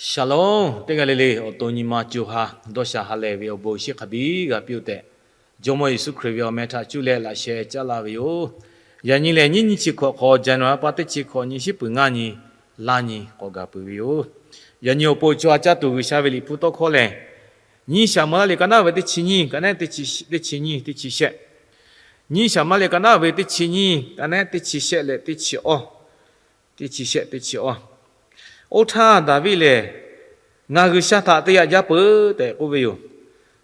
Shalom, teˇ g'aˇ le le awˬ to nyi ma co ha dawˇ sha ha lehˬ ve awˬ bon awˬ shinˉ hk'a biˇ g'a piˇ-oˆ tehꞈ, Jawˇmawˇ Yeˍsuˆ Hkriꞈ ve awˬ meh htaꞈ cuˇ leh laꞈ sheh caˉ laˇ ve yoˬ. Yaꞈ nyi lehˬ, nyiˇ nyi chi hkawꞈ hk'aw January pa teˇ chi hkawꞈ nyi, shiˉ peuˬ ngaˇ nyi, laˇ nyi k'awꞈ gaˬ peuˬ ve yoˬ. Yaꞈ nyi awˬ pon co ha caˇ tuˬ G'uiˬsha ve Liꞈ hpu tawˇ hkawˇ lehˬ, Nyiˇ Saˍmo laˇ liꞈ ka naˉ ve teˇ chi nyiˇ, ka naˉ teˇ chi nyiˇ, teˇ chi shehˆ. Nyiˇ Saˍmo laˇ liꞈ ka naˉ ve teˇ chi nyiˇ, ka naˉ teˇ chi shehˆ leh teˇ chi awˇ, teˇ chi shehˆ, teˇ chi awˇ. Oˇ htaˇ Daˍviˆ lehˬ, Ngaˬ G'uiˬsha htaꞈ te yaꞈ jaˇ peuˬ tehꞈ k'oˆ ve yoˬ.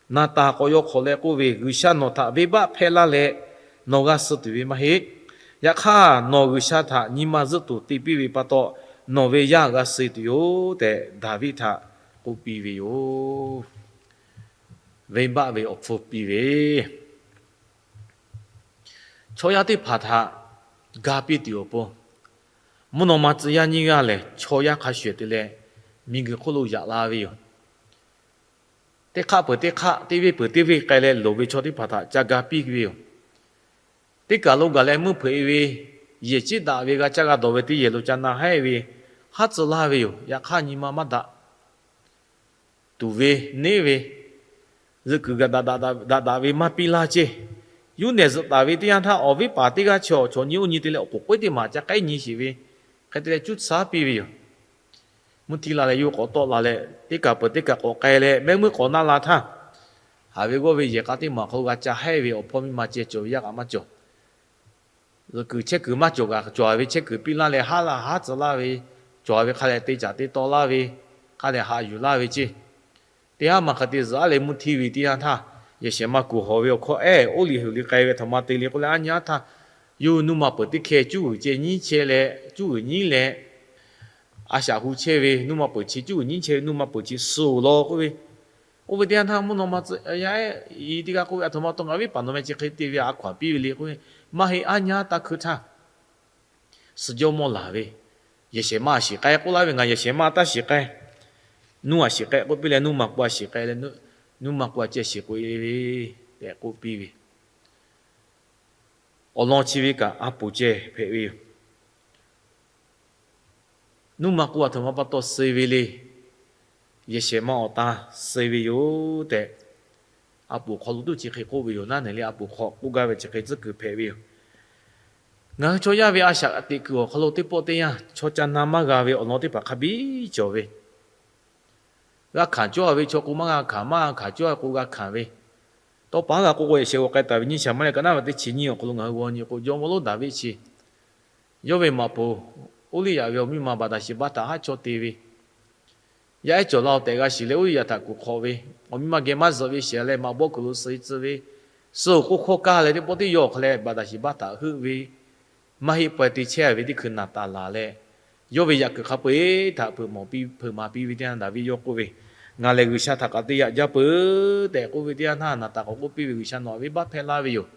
Naˍtanˍ k'awꞈ yaw hk'awꞈ leh k'oˆ ve, G'uiˬsha nawˬ htaꞈ venˇbaˆ hpehˇ laˇ leh nawˬ g'a suh tuˬ ve maˇ heˆ. Yaꞈ hk'aˇ, nawˬ G'uiˬsha htaꞈ nyi ma zuhˆ tuˬ te piˇ ve pa taw, nawˬ ve yaˇ g'a suh tuˬ yoˬ tehꞈ Daˍviˆ htaꞈ k'oˆ piˇ ve yoˬ. Venˇbaˆ ve awˬ hpfuhˇ piˇ ve, chaw yaˇ teˇ hpaˍ htaꞈ ga piˇ tuˬ awˬ pon, mvuhˇ naw ma tcuh yaˇ nyiˇ g'aˇ lehˬ, chaw yaˇ hk'a shuˍ te leh miˬguiˬ hk'oˆ lo yaꞈ la ve yoˬ. Teˇ hk'aˆ peuˬ teˇ hk'aˆ, teˇ venˇ peuˬ teˇ venˇ k'ai leh loˍ ve chaw teˇ hpaˍ htaꞈ ca ga piˇ ve yoˬ. Teˇ kaˬ lo gaˬ leh meuˇ hpeuꞈ e ve, yehˬ ciˉ daꞈ ve g'a caˇ g'a dawˬ ve teˇ yehˬ lo ca na haˉ ve, haˉ tcuh laˇ ve yoˬ. Yaꞈ hk'aˇ, nyi ma maˇ daꞈ. Tuˍ ve, neˉ ve, zuhꞈ kuiˬ gaˬ daꞈ daꞈ ve maˇ piˇ laˇ ceˇ. Yuˇ nehˬ zuhꞈ taˍ ve teˇ yanˇ htaˇ, awˬ viˉ paˍ teˇ g'aˇ chi awˬ chaw nyi oˇ nyi te leh awˬ k'oˍ k'oˆ teˇ maˬ ca k'ehˉ nyi sheˍ ve, hk'e te leh cuˇ tcuhˉ piˇ ve yoˬ. Mvuhˇ htiˇ la leh yawˇ k'awꞈ tawˆ la leh, teˇ kaˬ peuˬ teˇ kaˬ k'awꞈ k'ai leh, mehˆ muiˉ k'awꞈ naˆ la htaˇ, haˍ ve g'awˇ ve yehˬ k'a teˇ maˬ hk'aw lo g'a ca hehˉ ve awˬ hpawˇ miˇ ma ceh cawˬ ve yaˇ kaꞈ maˇ cawˬ. Zuhꞈ kuiˬ chehˇ kuiˬ maˇ cawˬ kaꞈ, cawˬ ve chehˇ kuiˬ piˇ laˇ leh haˉ la haˉ tcuh laˇ ve, cawˬ ve hk'a lehˬ te caˍ te taw laˇ ve, hk'a lehˬ haꞈ yuˬ laˇ ve ceˇ. Teˇ haˉ maˬ hk'a te zuhꞈ aˉ leh mvuhˇ htiˇ ve teˇ yanˇ htaˇ, yehˬ shehˍ ma kuˬ hawˬ ve awˬ hkawˇ ehˉ oˇ liꞈ hui liꞈ k'ai ve aˬ htoꞈ ma te le k'oˆ leh, aˉ nyi aˉ htaˇ, yawˇ hui nuˇ ma peuˬ teˇ hkeh cuˇ g'uiˬ ceh nyiˉ chehˇ leh, cuˇ g'uiˬ nyiˉ leh, a shaꞈ hu chehˇ ve, nuˇ ma peuˬ chi cuˇ g'uiˬ nyiˉ chehˇ ve nuˇ ma peuˬ chi suh-oˬ law k'oˆ ve, oˇ ve teˇ yanˇ htaˇ mvuhˇ naw ma tcuh yaˇ ehˉ i teˇ g'aˇ k'oˆ ve, Aˬ htoꞈ ma taw ngaˬ viˉ paˍ nawˬ meh chi hk'e te ve, a hkaw anˬ piˇ ve le k'oˆ ve, maˇ heˆ, aˉ nyi aˉ taˇ hkui htaˇ suh jawˇ mawˇ laˬ ve, yehˬ shehˍ ma a shiˍ k'ai k'oˆ laˇ ve, ngaˬ yehˬ shehˍ ma taˇ shiˍ k'ai, nuˇ a shiˍ k'ai k'oˆ piˇ leh, nuˇ ma k'o a shiˍ k'ai leh, nuˇ ma k'o a ceh shiˍ k'oꞈ e ve tehꞈ k'oˆ piˇ ve, awˬ lawn chi ve kaꞈ a poˍ ceh hpehꞈ ve yoˬ. Nuˇ ma k'o aˬ htoꞈ ma pa taw suh ve le, yehˬ shehˍ ma awˬ ta suh ve yoˬ tehꞈ, a poˍ hk'aw lo tuˇ chi hk'e k'oˆ ve yoˬ. Naˉ neˬ le a poˍ hk'aw k'oˆ gaˇ ve chi hk'e tcuhˉ kuiˬ hpehꞈ ve yoˬ. Ngaˬ hui chaw yaˇ ve a shaꞈ teꞈ kuiˬ awˬ hk'aw lo teˇ pawˆ teˇ yanˇ chaw ca na maˇ g'a ve awˬ lawn teˇ hpaˍ hk'a biˇ cawˬ ve, g'a hkanˍ cawˇ ve chaw k'o maˇ g'a hkanˍ, maˇ g'a hkanˍ cawˇ k'o g'a hkanˍ ve, tawˇ pa g'a k'oˆ k'o, yehˬ shehˍ g'aw k'ai taˍ ve nyiˇ Saˍmo laˇ liꞈ ka naˉ ve teˇ chi nyiˇ awˬ hk'aw lo ngaˬ hui g'aw nyi k'o, jawˇmawˇ lonˉ Daˍviˆ chi yawˇ ve maꞈ poˍ Uˇliˇyaꞈ ve awˬ miˇ ma Baˍdaˍsheˍbaˆ htaꞈ haˉ chawˇ te ve, yaˇ ehˉ cawˬ la-oˬ tehꞈ g'a shiˍ leh Uˇliˇyaꞈ htaꞈ kuˬ hk'awꞈ ve, awˬ miˇ ma geh maˇ zuhꞈ ve shiˍ leh maꞈ bawˆ kuiˬ lo suh tcuh ve, suh-oˬ k'oˆ hkawˇ kaˇ leh teˇ pawˆ teˇ yawˇ awˬ hk'a leh Baˍdaˍsheˍbaˆ htaꞈ heuˆ ve, maˇ heˆ pawehˇ te chehˇ ve teˇ hkui naˍtanˍ laˬ leh, yawˇ ve yaꞈ kuiˬ hk'a peu-eˬ htaꞈ hpeuꞈ maˍ piˇ ve teˇ yanˇ Daˍviˆ yawˇ k'oˆ ve, Ngaˬ lehˬ G'uiˬsha htaꞈ kaꞈ te yaꞈ jaˇ peuˬ tehꞈ k'oˆ ve teˇ yanˇ htaˇ, naˍtanˍ k'awꞈ k'oˆ piˇ ve, G'uiˬsha nawˬ ve venˇbaˆ hpehˇ laˇ ve yoˬ.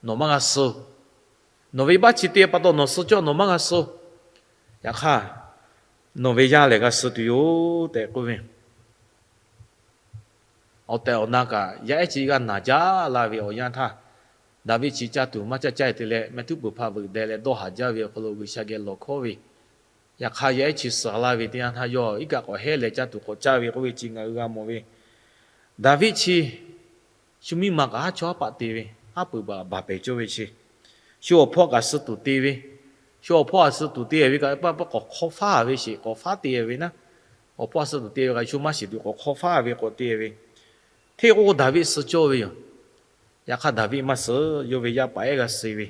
Nawˬ maˇ g'a suh. Nawˬ ve venˇbaˆ chi te pa taw nawˬ suh cawˇ, nawˬ maˇ g'a suh. Yaꞈ hk'aˇ, nawˬ ve yaˇ lehˬ g'a suh tuˬ yoˬ tehꞈ k'oˆ ve, awˬ tehˬ awˬ na kaꞈ yaˇ ehˉ chi g'a naˬ jaˇ la ve awˬ yanˇ htaˇ, Daˍviˆ chi caˇ tuˬ maˇ caˇ caˇ te leh mehˆ htuˉ peuˬ hpaˇ veuꞈ deh leh dawˇ haˍ jaˇ ve awˬ hk'aw lo G'uiˬsha geh lawˬ hkawˉ ve, yaꞈ hk'aˇ yaˇ ehˉ chi suh laˇ ve teˇ yanˇ htaˇ yawˇ iˉ kaˆ k'awꞈ hehˉ leh caˇ tuˬ k'awꞈ caˇ ve k'oˆ ve chi ngaˬ hui g'a mawˬ ve, Daˍviˆ chi shu miˇ ma kaꞈ haˉ chawˇ haˉ paˆ te ve, haˉ peuˬ baˬ baˬ pehˬ cawˇ ve chi, shu awˬ hpawˇ kaꞈ suh tuˬ te ve, shu awˬ hpawˇ a suh tuˬ te ve kaꞈ pa pa k'awꞈ hk'aw faˉ ve sheˍ, k'awꞈ faˉ te ve naˉ, awˬ hpawˇ a suh tuˬ te ve kaꞈ shu maˇ shiˍ tuˬ k'awꞈ hk'aw faˉ ve k'awꞈ te ve, hteˇ k'o Daˍviˆ suh cawˇ ve yoˬ. Yaꞈ hk'aˇ Daˍviˆ maˇ suh, yawˇ ve yaˇ paˍ ehˉ g'a suh ve,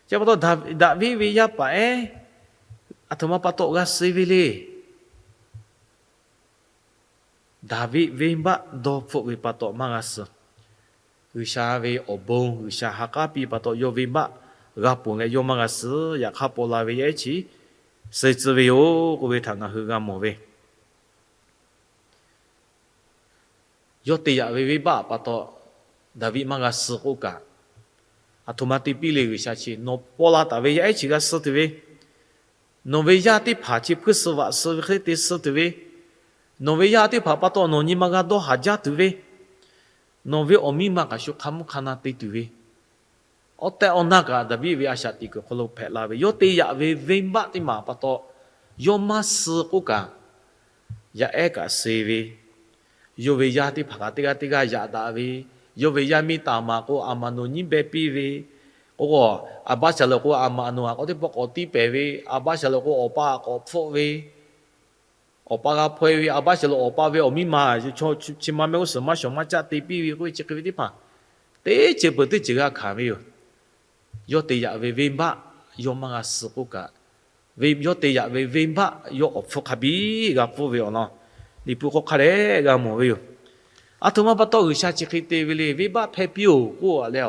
chi pa taw Daˍviˆ ve yaˇ paˍ ehˉ aˬ htoꞈ ma pa taw g'a suh ve le. Daˍviˆ venˇbaˆ dawˇ hpfuhˆ ve pa taw maˇ g'a suh. G'uiˬsha ve awˬ bon G'uiˬsha ha k'aˉ piˇ pa taw yawˇ venˇbaˆ g'a ponˬ leh yawˇ maˇ g'a suh. Yaꞈ hk'aˇ paw la ve yaˇ ehˉ chi suh tcuh ve yoˬ k'oˆ ve htaꞈ ngaˬ hui g'a mawˬ ve, yawˇ te yaꞈ ve venˇbaˆ pa taw Daˍviˆ maˇ g'a suh k'oˆ kaꞈ, aˬ htoꞈ ma te piˇ le, G'uiˬsha chi nawˬ paw la taˍ ve yaˇ ehˉ chi g'a suh tuˬ ve, nawˬ ve yaˇ teˇ hpaˍ chi hpuiˇ suh vaꞈ suh ve hk'e te suh tuˬ ve, nawˬ ve yaˇ teˇ hpaˍ pa taw nawˬ nyi ma g'a dawˇ haˍ jaˇ tuˬ ve, nawˬ ve awˬ miˇ ma kaꞈ shu hk'a mvuhˇ hk'a na te tuˬ ve, awˬ tehˬ awˬ na kaꞈ Daˍviˆ ve a shaꞈ teꞈ kuiˬ hk'aw lo hpehꞈ la ve, yawˇ te yaꞈ ve venˇbaˆ teˇ maˬ pa taw yawˇ maˇ suh k'oˆ kaꞈ, yaˇ ehˉ kaꞈ suh ve, yawˇ ve yaˇ teˇ hpaˍ kaꞈ teˇ g'aˇ teˇ g'aˇ yaꞈ daꞈ ve, yawˇ ve yaˇ miˇ taˍ maˍ k'o, a maˍ nawˬ nyiˉ beh piˇ ve, k'o, a baˆ shaˍ leuˬ k'o, a maˍ nawˬ a k'awꞈ teˇ pawˆ k'awꞈ tiˇ pehˍ ve, a baˆ shaˍ leuˬ k'o, awˬ pa k'awꞈ hpfuhˆ ve, awˬ pa g'a hpaweh ve, a baˆ shaˍ leuˬ awˬ pa ve awˬ miˇ ma chi ma mehˆ g'uˇ suhˍ maˇ shawˍ maˇ caˆ te piˇ ve k'oˆ ve chi hk'e ve teˇ hpaˍ, teˇ ceuˬ peuˬ teˇ ceuˬ g'a hkanˍ ve yoˬ. Yawˇ te yaꞈ ve venˇbaˆ yawˇ maˇ g'a suh k'oˆ kaꞈ, yawˇ te yaꞈ ve venˇbaˆ yawˇ awˬ hpfuhˇ hk'a biˇ g'a pfuhˇ ve awˬ lawn, Liꞈ hpu hk'aw hk'a dehꞈ g'a mawˬ ve yoˬ. A htoꞈ ma pa taw G'uiˬsha chi hk'e te ve le, venˇbaˆ hpehˇ piˇ-oˬ k'oˆ leh,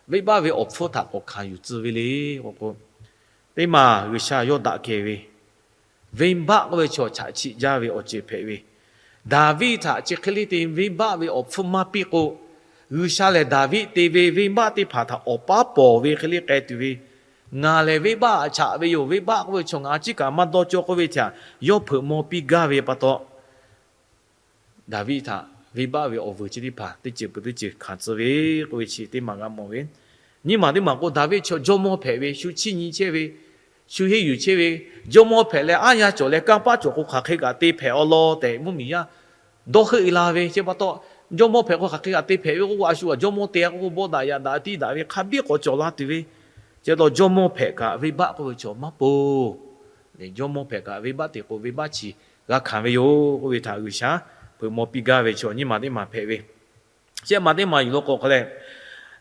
venˇbaˆ ve awˬ hpfuhˇ htaꞈ k'awꞈ hkanˍ yuˬ tcuh ve le k'o k'o, teˇ maˬ G'uiˬsha yawˇ daꞈ kehˬ ve, venˇbaˆ k'oˆ ve chaw chaꞈ chiˆ jaˇ ve awˬ ceuˬ hpehꞈ ve, Daˍviˆ htaꞈ chi hk'e le te venˇbaˆ ve awˬ hpfuhˇ maˇ piˇ k'o, G'uiˬsha lehˬ Daˍviˆ te ve venˇbaˆ teˇ hpaˍ htaꞈ awˬ paˉ pawˍ ve hk'e le k'ai tuˬ ve, ngaˬ lehˬ venˇbaˆ a chaꞈ ve yoˬ, venˇbaˆ k'oˆ ve chaw ngaˬ a ciˉ kaꞈ maˇ dawˇ cawˇ k'oˆ ve htaꞈ yawˇ hpeuꞈ maw piˇ gaˇ ve pa taw, Daˍviˆ htaꞈ venˇbaˆ ve awˬ vuiˬ chi teˇ hpaˍ teˇ ceuˬ peuˬ teˇ ceuˬ hkanˍ tcuh ve k'oˆ ve chi teˇ maˬ g'a mawˬ ve. Nyiˇ maˬ teˇ maˬ k'o, Daˍviˆ chaw jawˇmawˇ hpehꞈ ve, shu chiˇ nyi chehˇ ve, shu henˇ yuˬ chehˇ ve, jawˇmawˇ hpehꞈ leh aˉ yaˇ cawˬ leh kanˇ paˆ cawˬ k'o hk'aˬ hk'e kaꞈ te hpehꞈ awˬ lawn tehꞈ mvuhˇmiˬ yaˇ dawˇ heuˆ e la ve. Chi pa taw, jawˇmawˇ hpehꞈ k'o hk'aˬ hk'e kaꞈ te hpehꞈ ve k'o, a shu kaꞈ jawˇmawˇ te k'o k'o bawˆ daꞈ yaꞈ daꞈ tiˇ daꞈ ve hk'a biˇ k'awꞈ cawˬ la tuˬ ve. Chi pa taw jawˇmawˇ hpehꞈ kaꞈ venˇbaˆ k'oˆ ve chaw maˇ ponˬ. Jawˇmawˇ hpehꞈ kaꞈ venˇbaˆ te k'o venˇbaˆ chi g'a hkanˍ ve yoˬ k'oˆ ve htaꞈ G'uiˬsha hpeuꞈ maw piˇ gaˇ ve chaw nyiˇ maˬ teˇ maˬ hpehꞈ ve. Shehˆ maˬ teˇ maˬ yuˬ law k'o hk'a leh,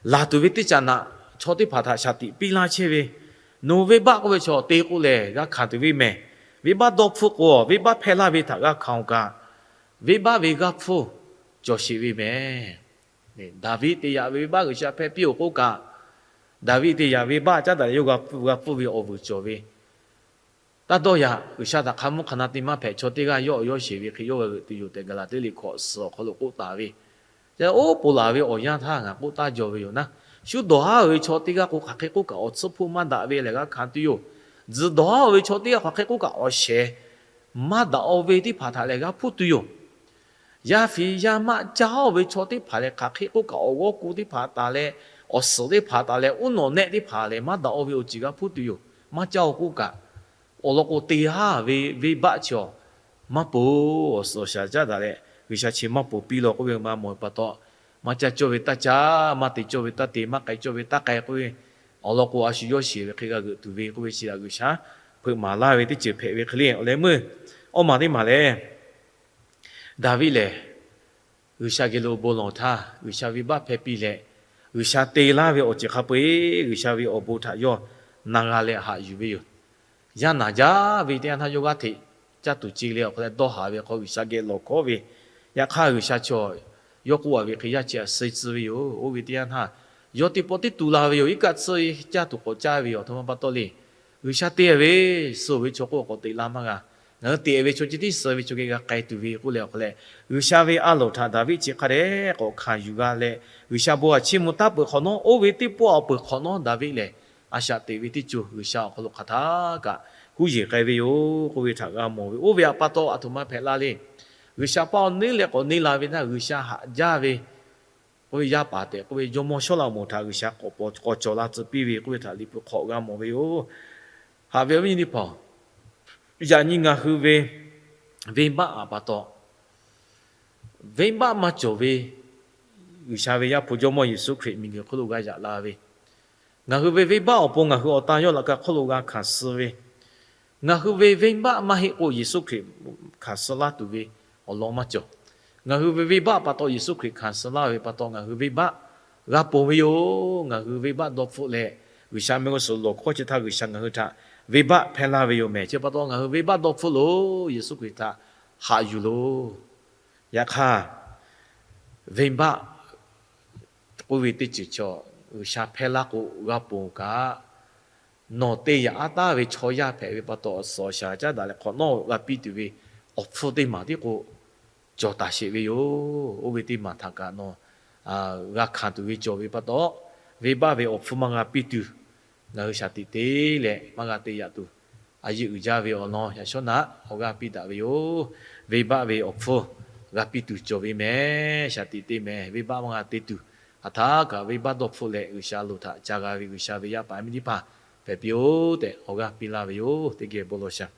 laˬ tuˬ ve teˇ caꞈ naꞈ chaw teˇ hpaˍ htaꞈ shaˍ tiꞈ piˇ laˇ chehˇ ve, nawˬ venˇbaˆ k'oˆ ve chaw te k'o lehˬ g'a hkanˍ tuˬ ve mehˬ. Venˇbaˆ dawˇ hpfuhˆ k'o, venˇbaˆ hpehˇ laˇ ve htaꞈ g'a hkanˍ-oˬ kaꞈ, venˇbaˆ ve g'aˇ hpfuhˇ cawˬ sheˍ ve mehˬ. Daˍviˆ te yaꞈ ve venˇbaˆ G'uiˬsha hpehˇ piˇ-oˬ k'oˆ kaꞈ, Daˍviˆ te yaꞈ venˇbaˆ caˉ daꞈ leh yawˇ g'a pfuhˇ ve awˬ vuiˬ cawˬ ve, taˇ dawˇ yaꞈ. G'uiˬsha htaꞈ hk'a mvuhˇ hk'a na te maˇ hpehꞈ chaw teˇ g'aˇ yawˇ awˬ yawˇ sheˍ ve hk'e yawˇ g'a g'euꞈ tuˬ yoˬ tehꞈ Gaˍlaˍtiˆ liꞈ hkawꞈ suhˍ awˬ hk'aw lo k'oˆ taˍ ve. Oˉ, ponˬ laˬ ve awˬ yanˇ htaˇ ngaˬ k'oˆ taˇ jaw ve yoˬ naˉ, shu dawˬ haˉ-oˬ ve chaw teˇ g'aˇ k'o hk'aˬ hk'e k'oˆ kaꞈ awˬ tsuhˇ hpoˆ maˇ daꞈ ve lehˬ g'a hkanˍ tuˬ yoˬ. Tzuhˬ dawˬ haˉ-oˬ ve chaw teˇ g'aˇ hk'aˬ hk'e k'oˆ kaꞈ awˬ shehˍ maˇ daꞈ-o ve teˇ hpaˍ htaꞈ lehˬ g'a hpuˇ tuˬ yoˬ. Yaˇ fiˍ yaˇ maˆ caˇ-oˬ ve chaw teˇ hpaˍ lehˬ hk'aˬ hk'e k'oˆ kaꞈ awˬ g'awˇ ku teˇ hpaˍ taˍ leh, awˬ suhˍ teˇ hpaˍ taˍ leh, uˉ nawꞈ nehˆ teˇ hpaˍ lehˬ maˇ daꞈ-o ve awˬ ceuˬ g'a hpuˇ tuˬ yoˬ. Maˇ caˇ-oˬ k'oˆ kaꞈ, awˬ lawn k'o te haˉ ve venˇbaˆ chi awˬ maˇ ponˬ. Awˬ suhˍ awˬ shaˍ caˉ daꞈ leh G'uiˬsha chi maˇ ponˬ piˇ law k'oˆ ve maˇ mawˬ pa taw, maˇ caˇ cawˇ ve taˇ caˇ, maˇ te cawˇ ve taˇ te, maˇ k'ai cawˇ ve taˇ k'ai k'oˆ ve, awˬ lawn k'o a shu yawˇ sheˍ ve hk'e g'a g'euꞈ tuˬ ve k'oˆ ve chi htaꞈ G'uiˬsha hpeuꞈ maˍ laˇ ve teˇ ceuˬ hpehꞈ ve hk'e le. Awˬ leh meuˇ, awˇ maˬ teˇ maˬ lehˬ, Daˍviˆ lehˬ G'uiˬsha geh lo bon lawˬ htaˇ, G'uiˬsha venˇbaˆ hpehˇ piˇ leh, G'uiˬsha te laˇ ve awˬ ceuˬ hk'a peu-eˬ G'uiˬsha ve awˬ bon htaꞈ yawˇ na g'a leh haꞈ yuˬ ve yoˬ. Yaˇ naˬ jaˇ ve teˇ yanˇ htaˇ yawˇ g'aˇ hteꞈ caˇ tuˬ ce leh awˬ hk'aw leh dawˇ haˍ ve hk'aw G'uiˬsha geh lawˬ hkawˉ ve. Yaꞈ hk'aˇ G'uiˬsha chaw yawˇ k'oˆ a ve hk'e yaˇ chi a suh tcuh ve yoˬ. Oˇ ve teˇ yanˇ htaˇ yawˇ teˇ pawˆ teˇ tu la ve yoˬ. Iˉ kaˆ tsuhˇ caˇ tuˬ k'awꞈ caˇ ve yoˬ. Aˬ htoꞈ ma pa taw le, G'uiˬsha te ve, suh ve chaw k'oˆ k'awꞈ teꞈ la maˇ g'a. Ngaˬ hui teꞈ ve chaw ceh tiˉ suh ve chaw geh g'a k'ai tuˬ ve k'oˆ leh awˬ hk'aw leh, G'uiˬsha ve a loˍ htaꞈ Daˍviˆ chi hk'a dehꞈ k'awꞈ hkanˍ yuˬ g'a leh, G'uiˬsha bon htaꞈ chiˇ mvuh taˉ peuˬ hk'awꞈ nawˉ, oˇ ve teˇ pawˆ awˬ peuˬ hk'awꞈ nawˉ Daˍviˆ lehˬ a shaꞈ teꞈ ve teˇ co G'uiˬsha awˬ hk'aw lo hk'aˬ htaˇ kaꞈ huˉ yeˬ k'ai ve yoˬ k'oˆ ve htaꞈ g'a mawˬ ve. Oˇ ve pa taw aˬ htoꞈ ma hpehꞈ la le. G'uiˬsha paˇ awˬ neˉ leh k'awꞈ neˇ la ve htaˇ G'uiˬsha haꞈ jaˇ ve k'oˆ ve yaˇ paˍ tehꞈ k'oˆ ve jawˇmawˇ Sawˉlaꞈmonˍ htaꞈ G'uiˬsha k'awꞈ cawˬ la tcuh piˇ ve k'oˆ ve htaꞈ Liꞈ hpu hk'aw g'a mawˬ ve yoˬ. Haꞈ ve awˬ viˉ nyi teˇ hpaˍ-oˬ, yaꞈ nyi ngaˬ hui ve venˇbaˆ aꞈ pa taw, venˇbaˆ maˇ cawˬ ve G'uiˬsha ve Yaˇ hpu Jawˇmawˇ Yeˍsuˆ Hkriꞈ miˬguiˬ hk'oˆ lo g'a yaꞈ la ve, ngaˬ hui ve venˇbaˆ awˬ pon ngaˬ hui awˬ tan yawˇ laꞈ ka hk'oˆ lo g'a hkanˍ suh ve, ngaˬ hui ve venˇbaˆ maˇ heˆ k'o Yeˍsuˆ Hkriꞈ hkanˍ suh laˇ tuˬ ve awˬ lawn maˇ cawˬ. Ngaˬ hui ve venˇbaˆ pa taw Yeˍsuˆ Hkriꞈ hkanˍ suh laˇ ve pa taw ngaˬ hui venˇbaˆ g'a ponˬ ve yoˬ. Ngaˬ hui venˇbaˆ dawˇ hpfuhˆ leh G'uiˬsha mehˆ g'uˇ suhˍ lawˬ hkawˇ chi htaˇ G'uiˬsha ngaˬ hui htaꞈ venˇbaˆ hpehˇ laˇ ve yoˬ mehˬ. Chi pa taw ngaˬ hui venˇbaˆ dawˇ hpfuhˆ loˬ, Yeˍsuˆ Hkriꞈ htaꞈ haꞈ yuˬ loˬ. Yaꞈ hk'aˇ, venˇbaˆ k'oˆ ve teˇ ceuˬ chaw G'uiˬsha hpehˇ laˇ k'o g'a ponˬ kaꞈ, nawˬ te yaꞈ aˉ taˉ ve chaw yaˇ hpehꞈ ve pa taw awˬ suhˍ awˬ shaˍ caˉ daꞈ leh hk'awꞈ nawˉ g'a piˇ tuˬ ve awˬ hpfuhˇ teˇ maˬ tiˉ k'o cawˬ taˍ sheˍ ve yoˬ. Oˇ ve teˇ maˬ htaꞈ kaꞈ nawˬ g'a hkanˍ tuˬ ve cawˬ ve pa taw, venˇbaˆ ve awˬ hpfuhˇ maˇ g'a piˇ tuˬ, ngaˬ hui shaˍ tiꞈ te leh maˇ g'a te yaꞈ tuˬ, a yeˇ uiˍ jaˇ ve awˬ lawn yaꞈ shawˉ naꞈ awˬ g'aˇ piˇ daꞈ ve yoˬ. Venˇbaˆ ve awˬ hpfuhˇ g'a piˇ tuˬ cawˬ ve mehˬ. Shaˍ tiꞈ te mehˬ. Venˇbaˆ maˇ g'a te tuˬ, hk'aˬ htaˇ kaꞈ venˇbaˆ dawˇ hpfuhˆ leh G'uiˬsha loˍ htaꞈ ca g'a ve G'uiˬsha ve yaˇ paˍ miˇ teˇ hpaˍ hpehꞈ piˇ-oˬ tehꞈ awˬ g'aˇ piˇ laˇ ve yoˬ. Teˇ geh bon lawˬ shaˍ.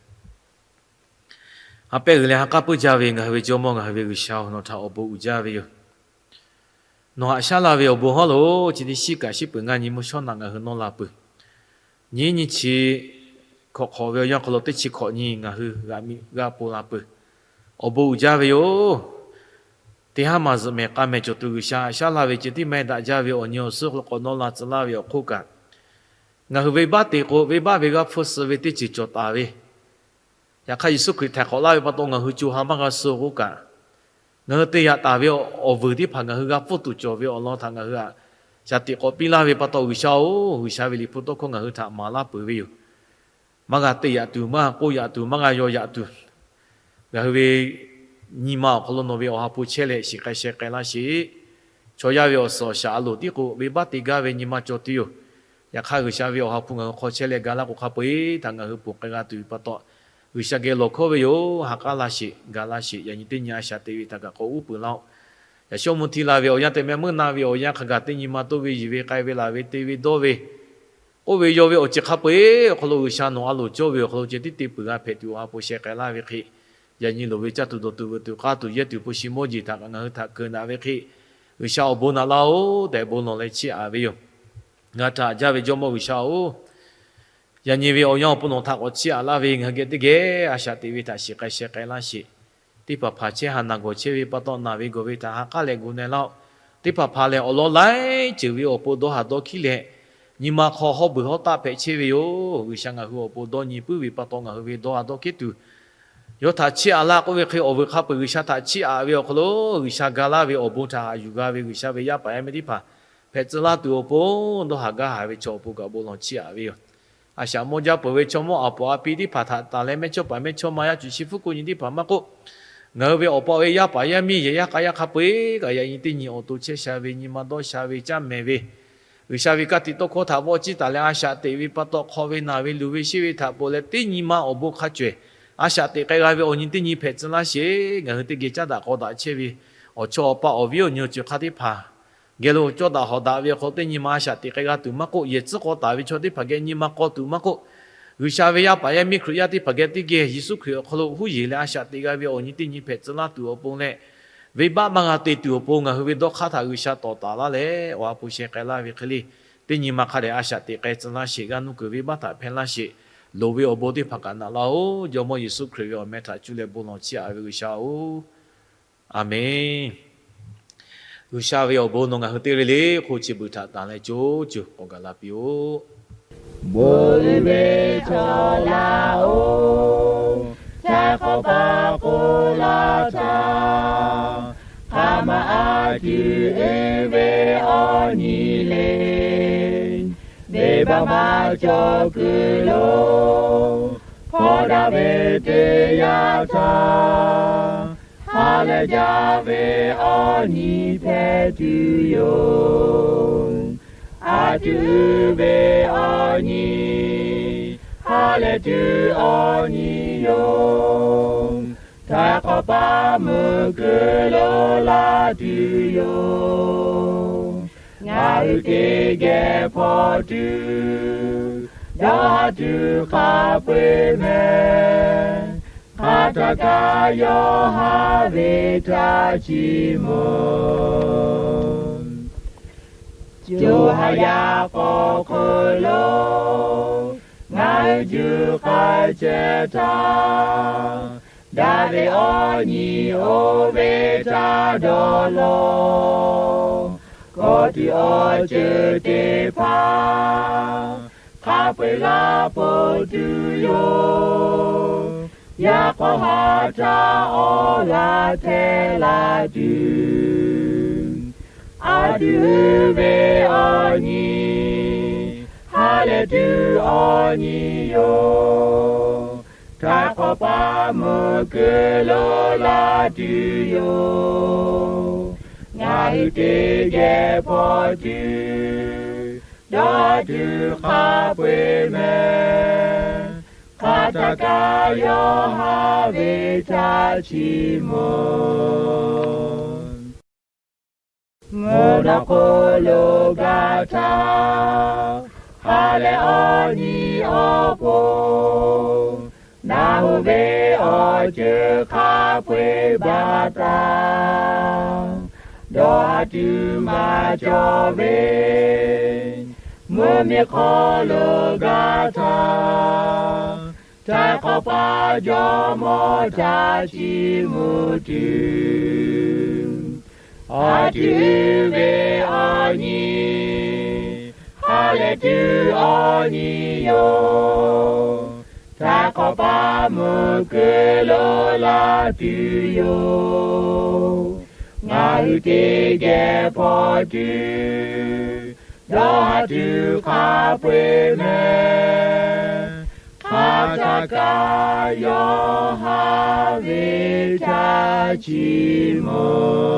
Ha pehˇ g'uiˬ leh ha k'aˉ puiˉ jaˇ ve ngaˬ hui ve Jawˇmawˇ, ngaˬ hui ve G'uiˬsha-oˬ, nawˬ htaꞈ awˬ bon uiˍ jaˇ ve yoˬ. Nawˬ haꞈ shaˉ laˇ ve awˬ bon hawˉ lo chi teˇ shiˉ kaꞈ shiˉ peuˬ ngaˇ nyi mvuhˇ shawˉ naꞈ ngaˬ hui nawˇ la peuˬ. Nyiˉ nyi chi hkawꞈ hk'awꞈ ve awˬ yanˇ hk'aw lo teˇ chi hkawꞈ nyi ngaˬ hui g'aꞈ miꞈ g'a pon la peuˬ. Awˬ bon uiˍ jaˇ ve yoˬ. Teˇ haˉ maˬ zuhꞈ mehˍ k'a mehˍ cawˬ tuˬ G'uiˬsha haꞈ shaˉ laˇ ve ceh tiˉ maˇ heˆ daꞈ jaˇ ve awˬ nyi awˬ suhˉ k'awꞈ nawˇ la tcuh laˇ ve awˬ hk'oˆ kaꞈ, ngaˬ hui venˇbaˆ te k'o, venˇbaˆ ve g'aˇ hpfuhˇ suh ve teˇ ceuˬ cawˬ taˍ ve, yaꞈ hk'aˇ Yeˍsuˆ Hkriꞈ htaiˍ hk'awꞈ laˇ ve pa taw ngaˬ hui co ha maˇ g'a suh k'oˆ kaꞈ, ngaˬ hui te yaꞈ taˍ ve awˬ vuiˬ teˇ hpaˍ ngaˬ hui g'a pfuhˇ tuˬ cawˬ ve awˬ lawn htaꞈ ngaˬ hui haꞈ shaˍ tiꞈ k'awꞈ piˇ laˇ ve pa taw, G'uiˬsha-oˬ, G'uiˬsha ve liꞈ hpu tawˇ hkawˇ ngaˬ hui htaꞈ maˍ laˇ peuˬ ve yoˬ. Maˇ g'a te yaꞈ tuˬ, maˇ k'oˆ yaꞈ tuˬ, maˇ g'a yaw yaꞈ tuˬ, ngaˬ hui ve nyi ma awˬ hk'aw lo nawˬ ve awˬ ha hpu chehˇ leh shiˍ k'ai sheh k'ai laˇ sheˍ. Chaw yaˇ ve awˬ suhˍ awˬ shaˍ a loˍ tiˉ k'o, venˇbaˆ te gaˇ ve nyi ma cawˬ tuˬ yoˬ. Yaꞈ hk'aˇ G'uiˬsha ve awˬ ha hpu ngaˬ hui hk'aw chehˇ leh ga laˇ k'o, hk'a peu-eˬ htaꞈ ngaˬ hui ponˬ k'ai g'a tuˬ ve pa taw, G'uiˬsha geh lawˬ hkawˇ ve yoˬ. Ha k'aˉ laˇ sheˍ, ga laˇ sheˍ. Yaꞈ nyi teˇ nyi a shaꞈ teꞈ ve htaꞈ kaꞈ k'awꞈ uˉ peunˍ laˇ-oˆ. Yaꞈ shawˉ mvuh hti la ve awˬ yanˇ, te mehˆ meuˇ na ve awˬ yanˇ, hk'a gaˬ teˇ nyi ma toˇ ve, yiˬ ve k'ai ve, laˬ ve te ve dawˇ ve, k'oˆ ve yaw ve awˬ ceuˬ hk'a peu-eˬ awˬ hk'aw lo G'uiˬsha nawˬ a loˍ cawˇ ve awˬ hk'aw lo ceh tiˉ te peuˬ g'a hpehꞈ tuˬ awˬ ha hpu sheh k'ai laˇ ve hk'e, yaꞈ nyi loˍ ve caˇ tuˬ dawˬ tuˬ veuꞈ tuˬ k'aˇ tuˬ yehˇ tuˬ hpu shi mawˇ jeˬ htaꞈ kaꞈ ngaˬ hui htaꞈ keunˍ daꞈ ve hk'e, G'uiˬsha awˬ bon naꞈ laˇ-oˆ tehꞈ bon lawˬ leh chiˇ aꞈ ve yoˬ. Ngaˬ htaꞈ haꞈ jaˇ ve Jawˇmawˇ G'uiˬsha-oˬ, yaꞈ nyi ve awˬ yanˇ awˬ pon nawˬ htaꞈ k'awꞈ chiˇ aꞈ laˇ ve, ngaˬ hui geh teˇ geh a shaꞈ teꞈ ve htaꞈ shiˍ k'ai sheh k'ai laˇ sheˍ. Teˇ hpaˍ hpaˍ chehˇ haˍ naˬ gawˬ chehˇ ve pa taw, naˬ ve gawˬ ve htaꞈ ha k'aˉ leh gu na laˇ-oˆ. Teˇ hpaˍ hpaˍ lehˬ, awˬ lawn laiˉ ceuˬ ve awˬ pon dawˇ haˍ dawˇ hkiˉ leh, nyi ma hk'aw hawˉ beuˬ hawˉ taˆ hpehꞈ chehˇ ve yoˬ. G'uiˬsha ngaˬ hui awˬ pon dawˇ nyi puiˉ ve pa taw, ngaˬ hui ve dawˇ haˍ dawˇ hkiˉ tuˬ yawˇ htaꞈ chiˇ aꞈ laˇ k'oˆ ve hk'e, awˬ vuiˬ hk'a peu-eˬ G'uiˬsha htaꞈ chiˇ aꞈ ve awˬ hk'aw lo, G'uiˬsha ga laˇ ve awˬ bon htaꞈ haꞈ yuˬ g'a ve G'uiˬsha ve yaˇ paˍ yaˇ miˇ teˇ hpaˍ hpehꞈ tcuh laˇ tuˬ awˬ pon, dawˇ haˍ gaˇ haˍ ve chaw awˬ pon kaꞈ bon lawˬ chiˇ aꞈ ve yoˬ. A shaꞈ mawˇ jaˇ peuˬ ve chaw mawˇ aˍ poˍ a pi teˇ hpaˍ htaꞈ tanˬ leh, mehˇchawˇpaˍ mehˇchawˇma yaˇ cuˬ chi hpfuhˇ ko nyi teˇ hpaˍ maˇ k'oˆ, ngaˬ hui ve awˬ pa ve yaˇ paˍ yaˇ miˇ yehˬ yaˇ k'a yaˇ hk'a peu-eˬ kaꞈ, yaꞈ nyi teˇ nyi awˬ to chehˇ sha ve, nyi ma dawˇ sha ve, caˇ mehˍ ve, G'uiˬsha ve ka tiꞈ tawˇ hkawˇ htaꞈ vawˆ ciˇ taˍ leh a shaꞈ teꞈ ve pa taw, hk'aw ve naˬ ve luˬ ve sheˆ ve htaꞈ ponˬ leh teˇ nyi ma awˬ bon hk'a cawehˬ a shaꞈ teꞈ k'ai g'a ve awˬ nyi teˇ nyi hpehꞈ tcuh laˇ sheˍ. Ngaˬ hui teˇ geh caˉ daꞈ k'aw daꞈ chehˇ ve awˬ chawˇ awˬ paˇ awˬ viˉ awˬ nyi awˬ ceuˬ hk'a teˇ hpaˍ geh lo cawˇ daꞈ hawˍ daꞈ ve awˬ hk'aw lo teˇ nyi ma a shaꞈ teꞈ k'ai g'a tuˬ maˇ k'oˆ, yehˬ tcuhˉ k'aw taˍ ve chaw teˇ hpaˍ geh nyi ma k'aw tuˬ maˇ k'oˆ, G'uiˬsha ve yaˇ paˍ yaˇ miˇ Hkriꞈ yaˇ teˇ hpaˍ geh teˇ geh Yeˍsuˆ Hkriꞈ awˬ hk'aw lo huˉ yeˬ leh a shaꞈ teꞈ g'a ve awˬ nyi teˇ nyi hpehꞈ tcuh laˇ tuˬ awˬ pon leh, venˇbaˆ maˇ g'a te tuˬ awˬ pon ngaˬ hui ve dawˇ hk'aˇ htaꞈ G'uiˬsha tawˍ taˍ laˇ leh awˬ ha hpu sheh k'ai laˇ ve hk'e le, teˇ nyi ma hk'a dehꞈ a shaꞈ teꞈ k'ai tcuh laˇ sheˍ. G'aˇ nuˇ kuiˬ venˇbaˆ htaꞈ hpehˇ laˇ sheˍ. Loˍ ve awˬ bon teˇ hpaˍ kaꞈ naꞈ laˇ-oˬ. Jawˇmawˇ Yeˍsuˆ Hkriꞈ ve awˬ meh htaꞈ cuˇ leh bon lawˬ chiˇ aꞈ ve G'uiˬsha-oˬ, Aˍmenˍ. G'uiˬsha ve awˬ bon nawˬ ngaˬ hui teˇ g'aˇ le le hk'oˆ chi beuꞈ htaꞈ tanˬ leh co co k'awꞈ gaˬ la piˇ-oˆ. Bon uiˍ ve chaw laˇ-oˬ, htaiˍ hk'awꞈ paˍ k'oˆ laˇ htaˇ, hk'aˬ ma a tuˬ uiˍ ve awˬ nyi le. Venˇbaˆ maˇ cawˬ kuiˬ lo hpaw daꞈ ve teˇ yanˇ htaˇ, ha lehˬ jaˇ ve awˬ nyi hpehꞈ tuˬ yoˬ. A tuˬ uiˍ ve awˬ nyi, ha lehˬ tuˬ awˬ nyi yoˬ. Htaiˍ hk'awꞈ paˍ meuꞈ keu lo laˇ tuˬ yoˬ. Ngaˬ hui teˇ geh hpaw tuˬ, dawˇ haˍ tuˬ hk'a peu-eˬ mehˍ. Hk'a htaˇ kaꞈ yawˇ haꞈ ve htaꞈ chiˇ mvuh. Co ha yaˇ k'awꞈ hk'eun lo ngaˬ hui juˇ k'ai chehˇ htaˇ, daꞈ ve awˬ nyi oˇ ve htaꞈ dawˇ law. Kawˆ tuˬ awˬ ceuˬ teˇ hpaˍ hk'a peu-eˬ g'a ponˬ tuˬ yoˬ. Yaꞈ k'aw ha htaˇ awˬ g'aˇ hteˇ la tuˬ, a tuˬ uiˍ ve awˬ nyi, ha lehˬ tuˬ awˬ nyi yoˬ. Htaiˍ hk'awꞈ paˍ meuꞈ keu lo laˇ tuˬ yoˬ. Ngaˬ hui teˇ geh hpaw tuˬ, dawˇ tuˬ hk'a peu-eˬ mehˍ. Hk'a htaˇ kaꞈ yawˇ haꞈ ve htaꞈ chiˇ mvuh. Mvuhˇ naw hk'oˆ lo gaˬ htaˇ, ha lehˬ awˬ nyi awˬ pon, naˬ hoꞈ ve awˬ ceuˬ hk'a peu-eˬ baˬ taˍ. Dawˇ haˍ tuˬ maˇ cawˬ ve, mvuhˇ miˬ hk'aw lo gaˇ htaˇ, htaiˍ hk'awꞈ paˍ jawˇ mawˇ htaꞈ chiˇ mvuh tuˬ, a tuˬ uiˍ ve awˬ nyi, ha lehˬ tuˬ awˬ nyi yoˬ. Htaiˍ hk'awꞈ paˍ mvuhˇ kuiˬ lo laˇ tuˬ yoˬ. Ngaˬ hui teˇ geh hpaw tuˬ, dawˇ haˍ tuˬ hk'a peu-eˬ mehˍ. Hk'aˬ htaˇ kaꞈ yawˇ haˍ ve htaꞈ chiˇ mvuh